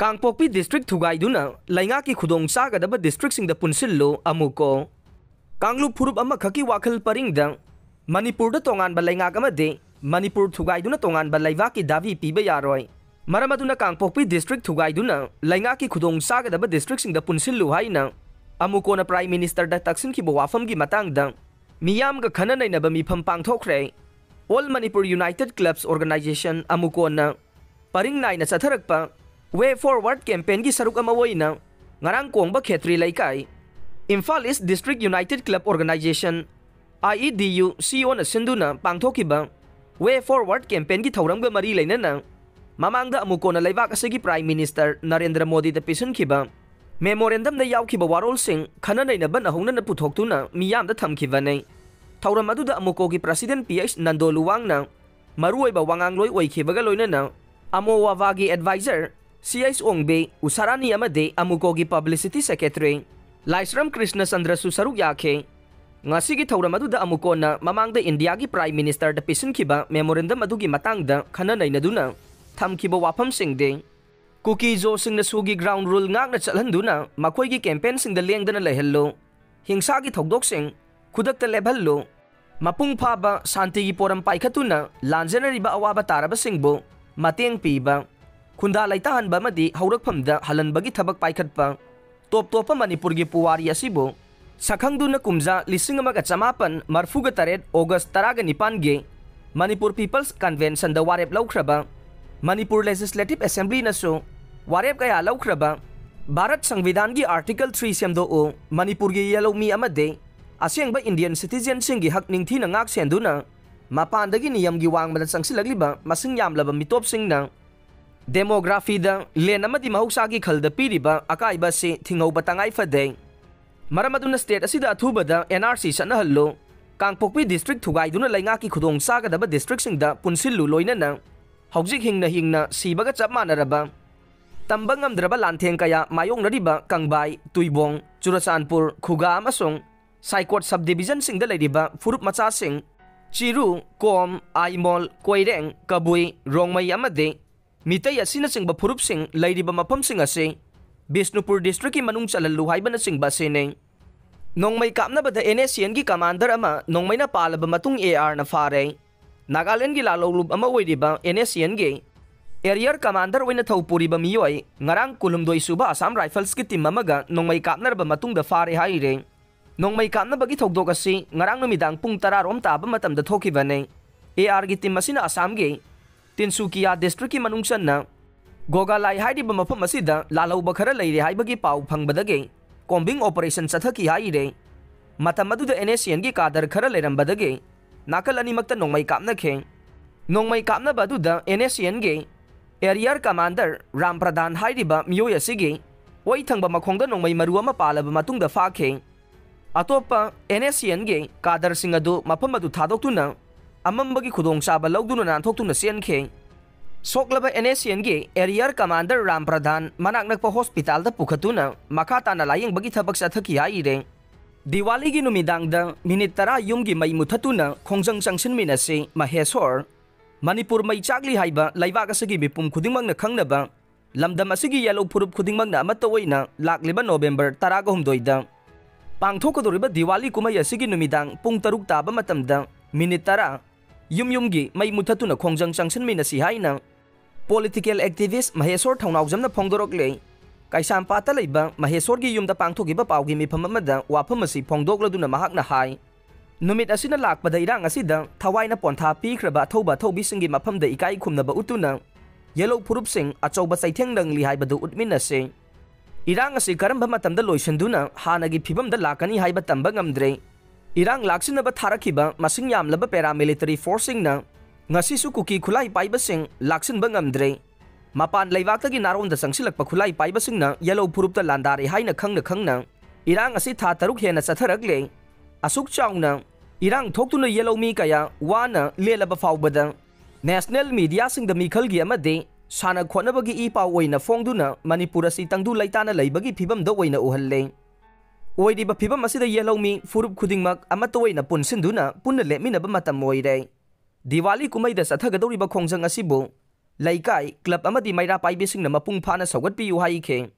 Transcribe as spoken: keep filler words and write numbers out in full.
ꯀꯥꯡꯄꯣꯛꯄꯤ district ꯊꯨꯒꯥꯏꯗꯨꯅ ꯂꯩꯉꯥꯛꯀꯤ ꯈꯨꯗꯣꯡ ꯆꯥꯒꯗꯕ ꯗꯤꯁꯇ꯭ꯔꯤꯛꯁꯤꯡꯗ ꯄꯨꯟꯁꯤꯜꯂꯨ ꯑꯃꯨꯛꯀꯣ꯫ ꯀꯥꯡꯂꯨꯞ ꯐꯨꯔꯨꯞ ꯑꯃꯈꯛꯀꯤ ꯋꯥꯈꯜ ꯄꯔꯤꯡꯗ ꯃꯅꯤꯄꯨꯔꯗ ꯇꯣꯉꯥꯟꯕ ꯂꯩꯉꯥꯛ ꯑꯃꯗꯤ ꯃꯅꯤꯄꯨꯔ ꯊꯨꯒꯥꯏꯗꯨꯅ ꯇꯣꯉꯥꯟꯕ ꯂꯩꯕꯥꯛꯀꯤ ꯗꯥꯕꯤ ꯄꯤꯕ ꯌꯥꯔꯣꯏ꯫ ꯃꯔꯝ ꯑꯗꯨꯅ ꯀꯥꯡꯄꯣꯛꯄꯤ ꯗꯤꯁꯇ꯭ꯔꯤꯛ ꯊꯨꯒꯥꯏꯗꯨꯅ ꯂꯩꯉꯥꯛꯀꯤ ꯈꯨꯗꯣꯡ ꯆꯥꯒꯗꯕ ꯗꯤꯁꯇ꯭ꯔꯤꯛꯁꯤꯡꯗ ꯄꯨꯟꯁꯤꯜꯂꯨ ꯍꯥꯏꯅ ꯑꯃꯨꯀꯣꯅ ꯄ꯭ꯔꯥꯏꯝ ꯃꯤꯅꯤꯁꯇꯔꯗ ꯇꯛꯁꯤꯟꯈꯤꯕ ꯋꯥꯐꯝꯒꯤ ꯃꯇꯥꯡꯗ ꯃꯤꯌꯥꯝꯒ ꯈꯟꯅ ꯅꯩꯅꯕ ꯃꯤꯐꯝ ꯄꯥꯡꯊꯣꯛꯈ꯭ꯔꯦ꯫ All Manipur United Clubs Organization ꯑꯃꯨꯀꯣꯅ ꯄꯔꯤꯡ ꯅꯥꯏꯅ ꯆꯠꯊꯔꯛꯄ Way Forward campaignꯒꯤ ꯁꯔꯨꯛ ꯑꯃ ꯑꯣꯏꯅ ꯉꯔꯥꯡ ꯀꯣꯡꯕ ꯈꯦꯇ꯭ꯔꯤ ꯂꯩꯀꯥꯏ, ꯏꯝꯐꯥꯜ ꯏꯁ ꯗꯤꯁꯇ꯭ꯔꯤꯛ ꯌꯨꯅꯥꯏꯇꯦꯗ ꯀ꯭ꯂꯕ ꯑꯣꯔꯒꯅꯥꯏꯖꯦꯁꯟ, IEDUCOꯅ ꯁꯤꯟꯗꯨꯅ ꯄꯥꯡꯊꯣꯛꯈꯤꯕ Way Forward campaignꯒꯤ ꯊꯧꯔꯝꯒ ꯃꯔꯤ ꯂꯩꯅꯅ ꯃꯃꯥꯡꯗ ꯑꯃꯨꯀꯣꯅ ꯂꯩꯕꯥꯛ ꯑꯁꯤꯒꯤ ꯄ꯭ꯔꯥꯏꯝ ꯃꯤꯅꯤꯁꯇꯔ ꯅꯔꯦꯟꯗ꯭ꯔ ꯃꯣꯗꯤꯗ ꯄꯤꯁꯤꯟꯈꯤꯕ memorandumꯗ ꯌꯥꯎꯈꯤꯕ ꯋꯥꯔꯣꯜꯁꯤꯡ ꯈꯟꯅ ꯅꯩꯅꯕ ꯅꯧꯍꯧꯅꯅ ꯄꯨꯊꯣꯛꯇꯨꯅ ꯃꯤꯌꯥꯝꯗ ꯊꯝꯈꯤꯕꯅꯤ꯫ ꯊꯧꯔꯝ ꯑꯗꯨꯗ ꯑꯃꯨꯀꯣꯒꯤ ꯄ꯭ꯔꯁꯤꯗꯦꯟ ꯄꯤ ꯑꯩꯆ ꯅꯟꯗꯣꯂꯨꯋꯥꯡꯅ ꯃꯔꯨꯑꯣꯏꯕ ꯋꯥꯉꯥꯡꯂꯣꯏ ꯑꯣꯏꯈꯤꯕꯒ ꯂꯣꯏꯅꯅ ꯑꯃꯣꯋꯥꯕꯥꯒꯤ ꯑꯦꯗꯚꯥꯏꯖꯔ ꯁꯤ ꯑꯩꯆ ꯑꯣꯡꯕꯦ ꯎꯁꯥꯔꯥꯅꯤ ꯑꯃꯗꯤ ꯑꯃꯨꯀꯣꯒꯤ ꯄꯕ꯭ꯂꯤꯁꯤꯇꯤ ꯁꯦꯀ꯭ꯔꯦꯇꯔꯤ ꯂꯥꯏꯁ꯭ꯔꯝ ꯀ꯭ꯔꯤꯁꯅ ꯆꯟꯗ꯭ꯔꯁꯨ ꯁꯔꯨꯛ ꯌꯥꯈꯤ꯫ ꯉꯁꯤꯒꯤ ꯊꯧꯔꯝ ꯑꯗꯨꯗ ꯑꯃꯨꯀꯣꯅ ꯃꯃꯥꯡꯗ ꯏꯟꯗꯤꯌꯥꯒꯤ ꯄ꯭ꯔꯥꯏꯝ ꯃꯤꯅꯤꯁꯇꯔꯗ ꯄꯤꯁꯤꯟꯈꯤꯕ memorandum ꯑꯗꯨꯒꯤ ꯃꯇꯥꯡꯗ ꯈꯟꯅ ꯅꯩꯅꯗꯨꯅ ꯊꯝꯈꯤꯕ ꯋꯥꯐꯝꯁꯤꯡꯗꯤ, ꯀꯨꯀꯤ ꯖꯣꯁꯤꯡꯅ ꯁꯨꯒꯤ ground rule ꯉꯥꯛꯅ ꯆꯠꯍꯟꯗꯨꯅ ꯃꯈꯣꯏꯒꯤ campaignꯁꯤꯡꯗ ꯂꯦꯡꯗꯅ ꯂꯩꯍꯜꯂꯨ, ꯍꯤꯡꯁꯥꯒꯤ ꯊꯧꯗꯣꯛꯁꯤꯡ ꯈꯨꯗꯛꯇ ꯂꯦꯞꯍꯜꯂꯨ, ꯃꯄꯨꯡ ꯐꯥꯕ ꯁꯥꯟꯇꯤꯒꯤ ꯄꯣꯔꯝ ꯄꯥꯏꯈꯠꯇꯨꯅ ꯂꯥꯟꯖꯦꯟꯅꯔꯤꯕ ꯑꯋꯥꯕ ꯇꯥꯔꯕꯁꯤꯡꯕꯨ ꯃꯇꯦꯡ ꯄꯤꯕ, ꯈꯨꯟꯗꯥ ꯂꯩꯇꯥꯍꯟꯕ ꯑꯃꯗꯤ ꯍꯧꯔꯛꯐꯝꯗ ꯍꯜꯍꯟꯕꯒꯤ ꯊꯕꯛ ꯄꯥꯏꯈꯠꯄ, ꯇꯣꯞ ꯇꯣꯞꯄ ꯃꯅꯤꯄꯨꯔꯒꯤ ꯄꯨꯋꯥꯔꯤ ꯑꯁꯤꯕꯨ ꯁꯛꯈꯪꯗꯨꯅ ꯀꯨꯝꯖꯥ ꯂꯤꯁꯤꯡ ꯑꯃꯒ ꯆꯃꯥꯄꯟ ꯃꯔꯐꯨꯒ ꯇꯔꯦꯠ ꯑꯣꯒꯁ ꯇꯔꯥꯒ ꯅꯤꯄꯥꯟꯒꯤ ꯃꯅꯤꯄꯨꯔ ꯄꯤꯄꯜꯁ ꯀꯟꯚꯦꯟꯁꯟꯗ ꯋꯥꯔꯦꯞ ꯂꯧꯈ꯭ꯔꯕ, ꯃꯅꯤꯄꯨꯔ ꯂꯦꯖꯤꯁꯂꯦꯇꯤꯚ ꯑꯦꯁꯦꯝꯕ꯭ꯂꯤꯅꯁꯨ ꯋꯥꯔꯦꯞ ꯀꯌꯥ ꯂꯧꯈ꯭ꯔꯕ, ꯚꯥꯔꯠ ꯁꯪꯕꯤꯙꯥꯟꯒꯤ ꯑꯥꯔꯇꯤꯀꯜ ꯊ꯭ꯔꯤ ꯁꯦꯝꯗꯣꯛꯎ, ꯃꯅꯤꯄꯨꯔꯒꯤ ꯌꯦꯜꯍꯧꯃꯤ ꯑꯃꯗꯤ ꯑꯁꯦꯡꯕ ꯏꯟꯗꯤꯌꯟ ꯁꯤꯇꯤꯖꯦꯟꯁꯤꯡꯒꯤ ꯍꯛ ꯅꯤꯡꯊꯤꯅ ꯉꯥꯛ ꯁꯦꯟꯗꯨꯅ ꯃꯄꯥꯟꯗꯒꯤ ꯅꯤꯌꯝꯒꯤ ꯋꯥꯡꯃꯗ ꯆꯪꯁꯤꯜꯂꯛꯂꯤꯕ ꯃꯁꯤꯡ ꯌꯥꯝꯂꯕ ꯃꯤꯇꯣꯞꯁꯤꯡꯅ demographyꯗ ꯂꯦꯟ ꯑꯃꯗꯤ ꯃꯍꯧꯁꯥꯒꯤ ꯈꯜꯗ ꯄꯤꯔꯤꯕ ꯑꯀꯥꯏꯕ ꯑꯁꯤ ꯊꯤꯡꯍꯧꯕ ꯇꯉꯥꯏ ꯐꯗꯦ꯫ ꯃꯔꯝ ꯑꯗꯨꯅ state ꯑꯁꯤꯗ ꯑꯊꯨꯕꯗ NRC ꯆꯠꯅꯍꯜꯂꯨ꯫ ꯀꯥꯡꯄꯣꯛꯄꯤ ꯗꯤꯁꯇ꯭ꯔꯤꯛ ꯊꯨꯒꯥꯏꯗꯨꯅ ꯂꯩꯉꯥꯛꯀꯤ ꯈꯨꯗꯣꯡ ꯆꯥꯒꯗꯕ ꯗꯤꯁꯇ꯭ꯔꯤꯛꯁꯤꯡꯗ ꯄꯨꯟꯁꯤꯜꯂꯨ, ꯂꯣꯏꯅꯅ ꯍꯧꯖꯤꯛ ꯍꯤꯡꯅ ꯍꯤꯡꯅ ꯁꯤꯕꯒ ꯆꯞ ꯃꯥꯟꯅꯔꯕ, ꯇꯝꯕ ꯉꯝꯗ꯭ꯔꯕ ꯂꯥꯟꯊꯦꯡ ꯀꯌꯥ ꯃꯥꯌꯣꯛꯅꯔꯤꯕ ꯀꯪꯕꯥꯏ, ꯇꯨꯏꯕꯣꯡ, ꯆꯨꯔꯆꯥꯟꯄꯨꯔ, ꯈꯨꯒꯥ ꯑꯃꯁꯨꯡ ꯁꯥꯏꯀꯣꯠ sub divisionꯁꯤꯡꯗ ꯂꯩꯔꯤꯕ ꯐꯨꯔꯨꯞ ꯃꯆꯥꯁꯤꯡ, ꯆꯤꯔꯨ, ꯀꯣꯝ, ꯑꯥꯏꯃꯣꯜ, ꯀꯣꯏꯔꯦꯡ, ꯀꯕꯨꯏ, ꯔꯣꯡꯃꯩ ꯑꯃꯗꯤ ꯃꯤꯇꯩ ꯑꯁꯤꯅꯆꯤꯡꯕ ꯐꯨꯔꯨꯞꯁꯤꯡ ꯂꯩꯔꯤꯕ ꯃꯐꯝꯁꯤꯡ ꯑꯁꯤ ꯕꯤꯁꯅꯨꯄꯨꯔ district ꯀꯤ ꯃꯅꯨꯡ ꯆꯜꯍꯜꯂꯨ ꯍꯥꯏꯕꯅꯆꯤꯡꯕ ꯑꯁꯤꯅꯤ꯫ ꯅꯣꯡꯃꯩ ꯀꯥꯞꯅꯕꯗ N S C N ꯒꯤ commander ꯑꯃ ꯅꯣꯡꯃꯩꯅ ꯄꯥꯜꯂꯕ ꯃꯇꯨꯡ A R ꯅ ꯐꯥꯔꯦ꯫ ꯅꯥꯒꯥꯂꯦꯟꯒꯤ ꯂꯥꯂꯧꯂꯨꯞ ꯑꯃ ꯑꯣꯏꯔꯤꯕ N S C N ꯒꯤ area commander ꯑꯣꯏꯅ ꯊꯧ ꯄꯨꯔꯤꯕ ꯃꯤꯑꯣꯏ ꯉꯔꯥꯡ ꯀꯨꯟꯍꯨꯝꯗꯣꯏ ꯁꯨꯕ Assam Rifles ꯀꯤ team ꯑꯃꯒ ꯅꯣꯡꯃꯩ ꯀꯥꯞꯅꯔꯕ ꯃꯇꯨꯡꯗ ꯐꯥꯔꯦ ꯍꯥꯏꯔꯦ꯫ ꯅꯣꯡꯃꯩ ꯀꯥꯞꯅꯕꯒꯤ ꯊꯧꯗꯣꯛ ꯑꯁꯤ ꯉꯔꯥꯡ ꯅꯨꯃꯤꯗꯥꯡ ꯄꯨꯡ ꯇꯔꯥ ꯔꯣꯝ ꯇꯥꯕ ꯃꯇꯝꯗ ꯊꯣꯛꯈꯤꯕꯅꯤ꯫ A R ꯒꯤ team ꯑꯁꯤꯅ ꯑꯁꯥꯝꯒꯤ ꯇꯤꯟꯁꯨꯀꯤꯌꯥ district ꯀꯤ ꯃꯅꯨꯡ ꯆꯟꯅ ꯒꯣꯒꯥꯂꯥꯏ ꯍꯥꯏꯔꯤꯕ ꯃꯐꯝ ꯑꯁꯤꯗ ꯂꯥꯜꯍꯧꯕ ꯈꯔ ꯂꯩꯔꯦ ꯍꯥꯏꯕꯒꯤ ꯄꯥꯎ ꯐꯪꯕꯗꯒꯤ combing operation ꯆꯠꯊꯈꯤ ꯍꯥꯏꯔꯦ꯫ ꯃꯇꯝ ꯑꯗꯨꯗ N S C N ꯒꯤ cadre ꯈꯔ ꯂꯩꯔꯝꯕꯗꯒꯤ ꯅꯥꯀꯜ ꯑꯅꯤꯃꯛꯇ ꯅꯣꯡꯃꯩ ꯀꯥꯞꯅꯈꯤ꯫ ꯅꯣꯡꯃꯩ ꯀꯥꯞꯅꯕ ꯑꯗꯨꯗ N S C N ꯒꯤ area commander ꯔꯥꯝ ꯄ꯭ꯔꯙꯥꯟ ꯍꯥꯏꯔꯤꯕ ꯃꯤꯑꯣꯏ ꯑꯁꯤꯒꯤ ꯑꯣꯏ ꯊꯪꯕ ꯃꯈꯣꯡꯗ ꯅꯣꯡꯃꯩ ꯃꯔꯨ ꯑꯃ ꯄꯥꯜꯂꯕ ꯃꯇꯨꯡꯗ ꯐꯥꯈꯤ꯫ ꯑꯇꯣꯞꯄ N S C N ꯒꯤ cadre ꯁꯤꯡ ꯑꯗꯨ ꯃꯐꯝ ꯑꯗꯨ ꯊꯥꯗꯣꯛꯇꯨꯅ ꯑꯃꯝꯕꯒꯤ ꯈꯨꯗꯣꯡꯆꯥꯕ ꯂꯧꯗꯨꯅ ꯅꯥꯟꯊꯣꯛꯇꯨꯅ ꯆꯦꯟꯈꯤ꯫ ꯁꯣꯛꯂꯕ N S C N ꯒꯤ area commander ꯔꯥꯝ ꯄ꯭ꯔꯙꯥꯟ ꯃꯅꯥꯛ ꯅꯛꯄ hospital ꯗ ꯄꯨꯈꯠꯇꯨꯅ ꯃꯈꯥ ꯇꯥꯅ ꯂꯥꯌꯦꯡꯕꯒꯤ ꯊꯕꯛ ꯆꯠꯊꯈꯤ ꯍꯥꯏꯔꯦ꯫ ꯗꯤꯋꯥꯂꯤꯒꯤ ꯅꯨꯃꯤꯗꯥꯡꯗ minute ꯇꯔꯥ ꯌꯨꯝꯒꯤ ꯃꯩ ꯃꯨꯊꯠꯇꯨꯅ ꯈꯣꯡꯖꯪ ꯆꯪꯁꯤꯟꯃꯤꯟꯅꯁꯤ, ꯃꯍꯦꯁꯣꯔ꯫ ꯃꯅꯤꯄꯨꯔ ꯃꯩ ꯆꯥꯛꯂꯤ ꯍꯥꯏꯕ ꯂꯩꯕꯥꯛ ꯑꯁꯤꯒꯤ ꯃꯤꯄꯨꯝ ꯈꯨꯗꯤꯡꯃꯛꯅ ꯈꯪꯅꯕ ꯂꯝꯗꯝ ꯑꯁꯤꯒꯤ ꯌꯦꯜꯍꯧ ꯐꯨꯔꯨꯞ ꯈꯨꯗꯤꯡꯃꯛꯅ ꯑꯃꯠꯇ ꯑꯣꯏꯅ ꯂꯥꯛꯂꯤꯕ November ꯇꯔꯥꯒ ꯍꯨꯝꯗꯣꯏꯗ ꯄꯥꯡꯊꯣꯛꯀꯗꯧꯔꯤꯕ ꯗꯤꯋꯥꯂꯤ ꯀꯨꯝꯍꯩ ꯑꯁꯤꯒꯤ ꯅꯨꯃꯤꯗꯥꯡ ꯄꯨꯡ ꯇꯔꯨꯛ ꯇꯥꯕ ꯃꯇꯝꯗ minute ꯇꯔꯥ ꯌꯨꯝ ꯌꯨꯝꯒꯤ ꯃꯩ ꯃꯨꯊꯠꯇꯨꯅ ꯈꯣꯡꯖꯪ ꯆꯪꯁꯤꯟꯃꯤꯟꯅꯁꯤ ꯍꯥꯏꯅ political activist ꯃꯍꯦꯁꯣꯔ ꯊꯧꯅꯥꯎꯖꯝꯅ ꯐꯣꯡꯗꯣꯔꯛꯂꯦ꯫ ꯀꯩꯁꯥꯝꯄꯥꯠꯇ ꯂꯩꯕ ꯃꯍꯦꯁꯣꯔꯒꯤ ꯌꯨꯝꯗ ꯄꯥꯡꯊꯣꯛꯈꯤꯕ ꯄꯥꯎꯒꯤ ꯃꯤꯐꯝ ꯑꯃꯗ ꯋꯥꯐꯝ ꯑꯁꯤ ꯐꯣꯡꯗꯣꯛꯂꯗꯨꯅ ꯃꯍꯥꯛꯅ ꯍꯥꯏ, ꯅꯨꯃꯤꯠ ꯑꯁꯤꯅ ꯂꯥꯛꯄꯗ ꯏꯔꯥꯡ ꯑꯁꯤꯗ ꯊꯋꯥꯏꯅ ꯄꯣꯟꯊꯥ ꯄꯤꯈ꯭ꯔꯕ ꯑꯊꯧꯕ ꯑꯊꯧꯕꯤꯁꯤꯡꯒꯤ ꯃꯐꯝꯗ ꯏꯀꯥꯏ ꯈꯨꯝꯅꯕ ꯎꯠꯇꯨꯅ ꯌꯦꯜꯍꯧ ꯐꯨꯔꯨꯞꯁꯤꯡ ꯑꯆꯧꯕ ꯆꯩꯊꯦꯡ ꯅꯪꯂꯤ ꯍꯥꯏꯕꯗꯨ ꯎꯠꯃꯤꯟꯅꯁꯤ꯫ ꯏꯔꯥꯡ ꯑꯁꯤ ꯀꯔꯝꯕ ꯃꯇꯝꯗ ꯂꯣꯏꯁꯤꯟꯗꯨꯅ ꯍꯥꯟꯅꯒꯤ ꯐꯤꯕꯝꯗ ꯂꯥꯛꯀꯅꯤ ꯍꯥꯏꯕ ꯇꯝꯕ ꯉꯝꯗ꯭ꯔꯦ꯫ ꯏꯔꯥꯡ ꯂꯥꯛꯁꯤꯟꯅꯕ ꯊꯥꯔꯛꯈꯤꯕ ꯃꯁꯤꯡ ꯌꯥꯝꯂꯕ paramilitary force ꯁꯤꯡꯅ ꯉꯁꯤꯁꯨ ꯀꯨꯀꯤ ꯈꯨꯠꯂꯥꯏ ꯄꯥꯏꯕꯁꯤꯡ ꯂꯥꯛꯁꯤꯟꯕ ꯉꯝꯗ꯭ꯔꯦ꯫ ꯃꯄꯥꯟ ꯂꯩꯕꯥꯛꯇꯒꯤ ꯅꯥꯔꯣꯟꯗ ꯆꯪꯁꯤꯜꯂꯛꯄ ꯈꯨꯠꯂꯥꯏ ꯄꯥꯏꯕꯁꯤꯡꯅ ꯌꯦꯜꯍꯧ ꯐꯨꯔꯨꯞꯇ ꯂꯥꯟꯗꯥꯔꯦ ꯍꯥꯏꯅ ꯈꯪꯅ ꯈꯪꯅ ꯏꯔꯥꯡ ꯑꯁꯤ ꯊꯥ ꯇꯔꯨꯛ ꯍꯦꯟꯅ ꯆꯠꯊꯔꯛꯂꯦ꯫ ꯑꯁꯨꯛ ꯆꯥꯎꯅ ꯏꯔꯥꯡ ꯊꯣꯛꯇꯨꯅ ꯌꯦꯜꯍꯧ ꯃꯤ ꯀꯌꯥ ꯋꯥꯅ ꯂꯦꯜꯂꯕ ꯐꯥꯎꯕꯗ national media ꯁꯤꯡꯗ ꯃꯤꯈꯜꯒꯤ ꯑꯃꯗꯤ ꯁꯥꯟꯅ ꯈꯣꯠꯅꯕꯒꯤ ꯏ ꯄꯥꯎ ꯑꯣꯏꯅ ꯐꯣꯡꯗꯨꯅ ꯃꯅꯤꯄꯨꯔ ꯑꯁꯤ ꯇꯪꯗꯨ ꯂꯩꯇꯥꯅ ꯂꯩꯕꯒꯤ ꯐꯤꯕꯝꯗ ꯑꯣꯏꯅ ꯎꯍꯜꯂꯦ꯫ ꯑꯣꯏꯔꯤꯕ ꯐꯤꯕꯝ ꯑꯁꯤꯗ ꯌꯦꯜꯍꯧꯃꯤ ꯐꯨꯔꯨꯞ ꯈꯨꯗꯤꯡꯃꯛ ꯑꯃꯠꯇ ꯑꯣꯏꯅ ꯄꯨꯟꯁꯤꯟꯗꯨꯅ ꯄꯨꯟꯅ ꯂꯦꯞꯃꯤꯟꯅꯕ ꯃꯇꯝ ꯑꯣꯏꯔꯦ꯫ ꯗꯤꯋꯥꯂꯤ ꯀꯨꯝꯍꯩꯗ ꯆꯠꯊꯒꯗꯧꯔꯤꯕ ꯈꯣꯡꯖꯪ ꯑꯁꯤꯕꯨ ꯂꯩꯀꯥꯏ, ꯀ꯭ꯂꯕ ꯑꯃꯗꯤ ꯃꯩꯔꯥ ꯄꯥꯏꯕꯤꯁꯤꯡꯅ ꯃꯄꯨꯡ ꯐꯥꯅ ꯁꯧꯒꯠꯄꯤꯌꯨ ꯍꯥꯏꯈꯤ꯫